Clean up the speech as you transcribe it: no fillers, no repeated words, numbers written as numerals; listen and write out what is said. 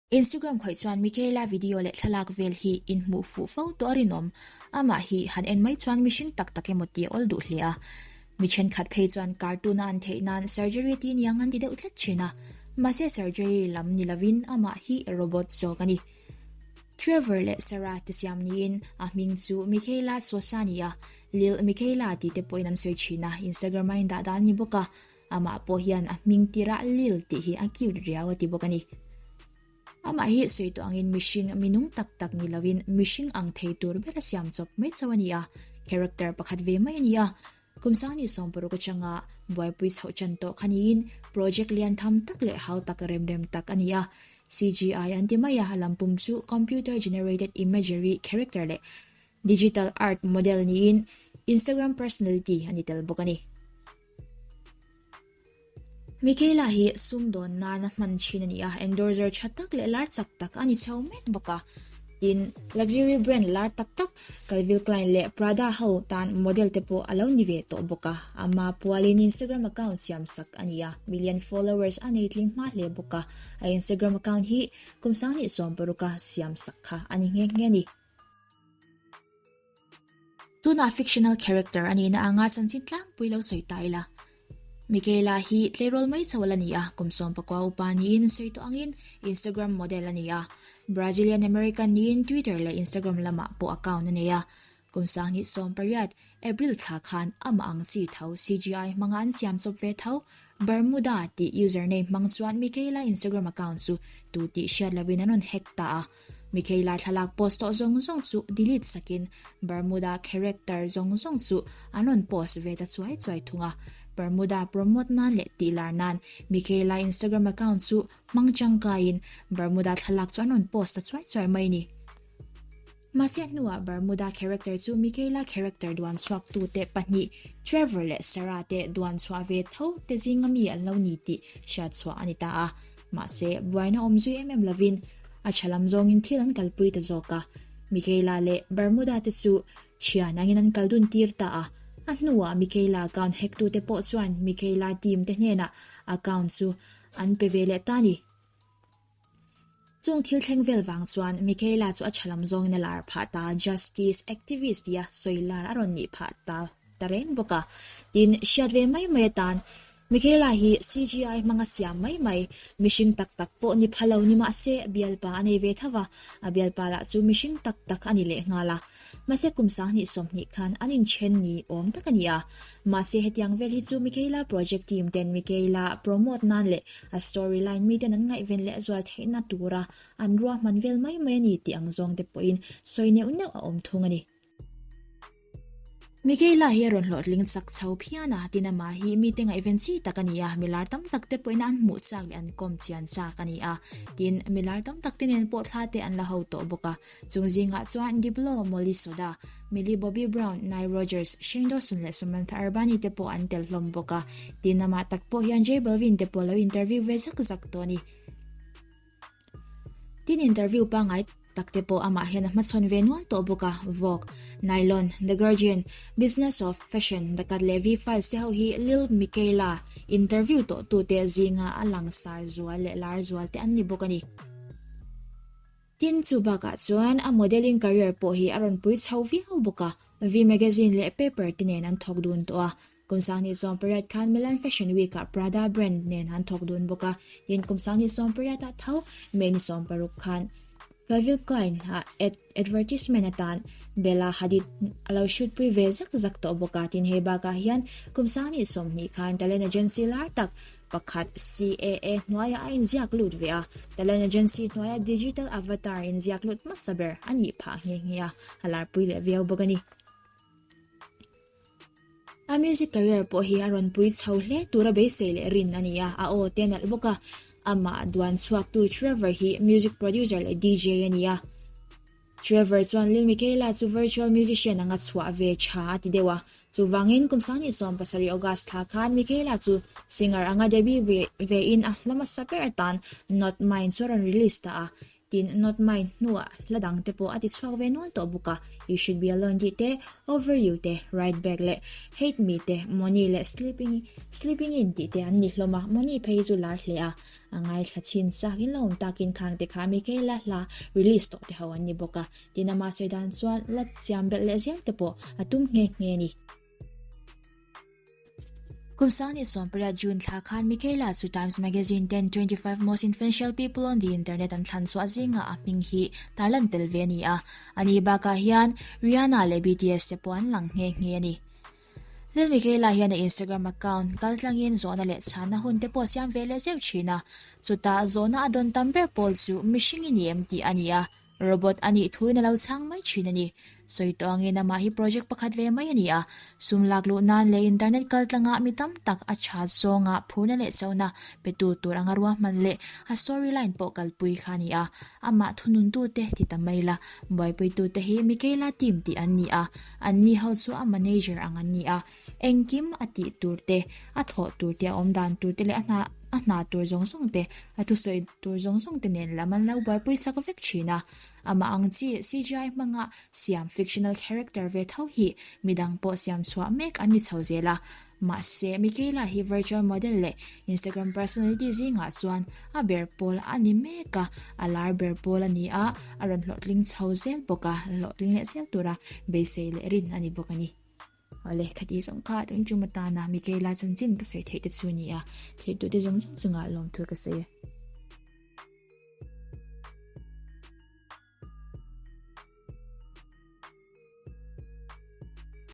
Instagram khawih chuan Michaela video leh thlalak vel hi in hmuh fuh fo tawh a rinawm. Amah hi han en mai chuan mihring tak tak emaw tih a awl duh hle a. Mi thenkhat phei chuan cartoon a an theih nan surgery ti niang an ti deuh tlat thin a. Mahse surgery lam ni lovin amah hi robot zawk a ni. Trevor leh Sarah te siam niin a hming chu Michaela Sosa a ni a, Lil Michaela tih te pawhin an sawi thin a, Instagram a indah dan a ni bawk a. Amah pawh hian a hming tirah Lil tih hi a cute riau a ti bawk a ni. Amah hi sawi tawh angin mihring minung tak tak ni loin mihring ang thei tur ber a siam chawp mai chauh a ni a, character pakhat ve mai a ni a. Kum Sangni 60 atanga buaipui chhoh chan tawh kha niin project lian tham tak leh hau tak rem rem tak a ni a. CGI an ti mai a, a lampum chu computer generated imagery character leh digital art model niin Instagram personality a ni tel bawk a ni. Michaela hi sumdawn nana hman thin a ni a, endorser tha tak leh lar chak tak a ni chho mek bawk a. Tin, luxury brand lar tak tak Calvin Klein leh Prada ho tan model te pawh a lo ni ve tawh bawk a. Ama pualin Instagram account siam sak a ni a, million followers a nei tling hma hle bawk a. A Instagram account hi kum 2016 a siam sak kha a ni nghe nghe a ni. Tunah fictional character a nihna anga chanchin tlangpui lo sawi ta ila. Michaela hi tleirawl mai chho la ni a, kum 19 upa niin sawi tawh angin Instagram model a ni a. Brazilian American niin Twitter leh Instagram lamah pawh account a nei a. Kum 2018 April thla khan amah ang chi tho CGI hmanga an siam chawp ve tho Bermuda tih username hmang chuan Michaela Instagram account chu tu tih hriat loin an rawn hack ta a. Michaela thlalak post tawh zawng zawng chu delete sakin Bermuda character zawng zawng chu an rawn post ve ta chuai chuai thung a. Bermuda promote nan leh tihlar nan Michaela Instagram account chu hmang tangkaiin Bermuda thlalak chu an rawn post ta chuai chuai mai ni. Mahse hnuah Bermuda character chu Michaela character duan chhuak tute pahnih Trevor leh Sarah te duan chhuah ve tho te zinga mi an lo ni tih hriat chhuah a ni ta a. Mahse, buaina awm zui em em lovin a tha lam zawngin thil an kalpui ta zawk a. Michaela leh Bermuda te chu thian angin an kal dun tir ta a. A hnuah Michaela account hack tute pawh chuan Michaela team te hnenah account chu an pe ve leh ta a ni. Chung thil thleng vel vang chuan Michaela chu a tha lam zawngin a lar phah ta, justice activist tia sawi lar a rawn nih phah ta ta reng bawk a. Tin, hriat ve mai mai atan Michaela hi CGI hmanga siam mai mai, mihring tak tak pawh ni pha lo ni mah se bialpa a nei ve tho va, a bialpa lah chu mihring tak tak a ni leh nghal a. Mahse kum 2020 khan an inthen ni awm tak a ni a. Mahse hetiang vel hi chu Michaela project team ten Michaela promote nan leh a story line miten an ngaihven leh zual theihna tura an ruahman vel mai mai a ni tih ang zawng te pawhin sawi neuh neuh a awm thung a ni. Michaela hi a rawn hlawhtling chak chho phian a, tin amah hi mite ngaihven chi tak a ni a, milar tam tak te pawhin an hmuh chak leh an kawm chian chak a ni a, tin milar tam tak te nen pawh thla te an la ho tawh bawk a, chung zingah chuan Diplo, Molly Soda, Millie Bobby Brown, Nile Rodgers, Shane Dawson leh Samantha Urbani te pawh an tel hlawm bawk a, tin amah tak pawh hian J Balvin te pawh lo interview ve zak zak tawh a ni. Tin interview pangngai tak te pawh amah hian a hmachhawn ve nual tawh bawk a, Vogue, Nylon, The Guardian, Business of Fashion, The Cut leh V-Files te ho hi Lil Miquela interview tawh tute zinga a langsar zual leh lar zual te an ni bawk a ni. Tin chu bakah chuan a modelling career pawh hi a rawn pui chho viau bawk a, V Magazine leh paper te nen an thawk dun tawh a, Kum 2018 khan Milan Fashion Week-ah Prada brand nen an thawk dun bawk a, tin kum 2018-ah tho May ni 16 khan Calvin Klein-a advertisement atan Bella Hadid a lo shoot pui ve zak zak tawh bawk a, tin hei bakah hian kum 2020 khan talent agency lar tak pakhat CAA hnuaiah a inziak lut ve a, talent agency hnuaia digital avatar inziak lut hmasa ber a nih phah nghe nghe a, a larpui leh viau bawk a ni. A music career pawh hi a rawn pui chho hle tura beisei leh rin a ni a, a aw te a nalh bawk a. Amah duan chhuaktu Trevor hi music producer leh DJ a ni a. Trevor chuan Lil Miquela chu virtual musician anga chhuah ve tha a ti deuh a. Chuvangin kum 2017 August thla khan Miquela chu singer anga debut ve in a hla hmasa ber atan Not Mine chu a rawn release ta a. Tin, Not Mine hnuah hla dang te pawh a ti chhuak ve nual tawh bawk a, You Should Be Alone tih te, Over You te, Right Back leh Hate Me te, Money leh Sleeping Sleeping In tih te an ni hlawm a, Money phei chu lar hle a, a ngaithla chhin chak in la awm takin khang te kha Michaela hla release tawh te ho an ni bawk a, tin ama sawi dan chuan la siam belh leh zel te pawh a tum nghe nghe a ni. Kum 2018 June thla khan Michaela chu Times Magazine ten 25 Most Influential People on the Internet an thlan chhuah zingah a hming hi tarlan tel ve a ni a. Ani bakah hian Rihanna leh BTS te pawh an lang nghe nghe a ni. Lil Michaela hian a Instagram account kaltlangin zawhna leh chhanna hun te pawh siam ve leh zeuh thin a. Chutah zawhna a dawn tam ber pawl chu mihring i ni em tih a ni a. Robot a nih thuin a lo chhang mai thin a ni. Sawi tawh angin amah hi project pakhat ve mai a ni a, sum lak luh nan leh internet kal tlangah mi tam tak a tha zawnga phurna leh chona petu tur anga ruahman leh a storyline pawh kalpui kha a ni a. Amah thununtute ti ta mai la, buaipuitute hi Michaela team tih an ni a, anni ho chu a manager ang an ni a. Engkim a tih tur te, a thawh tur te, a awm dan tur te leh a hna a hna tur zawng zawng te, a thusawi tur zawng zawng te nen lam an lo buaipui sak vek thin a. Amah ang chi CGI hmanga siam fictional character ve tho hi midang pawh siam chhuah mek an ni chho zel a. Mahse, Michaela hi virtual model leh Instagram personality zingah chuan a ber pawl a ni mek a, a lar ber pawl a ni a, a rawn hlawhtling chho zel bawk a, hlawhtling leh zel tura beisei leh rin a ni bawk a ni. Awle, khati zawng kha tun tum atana Michaela chanchin ka sawi theih te chu a ni a, thirtute zawng zawng chungah lawmthu ka sawi a.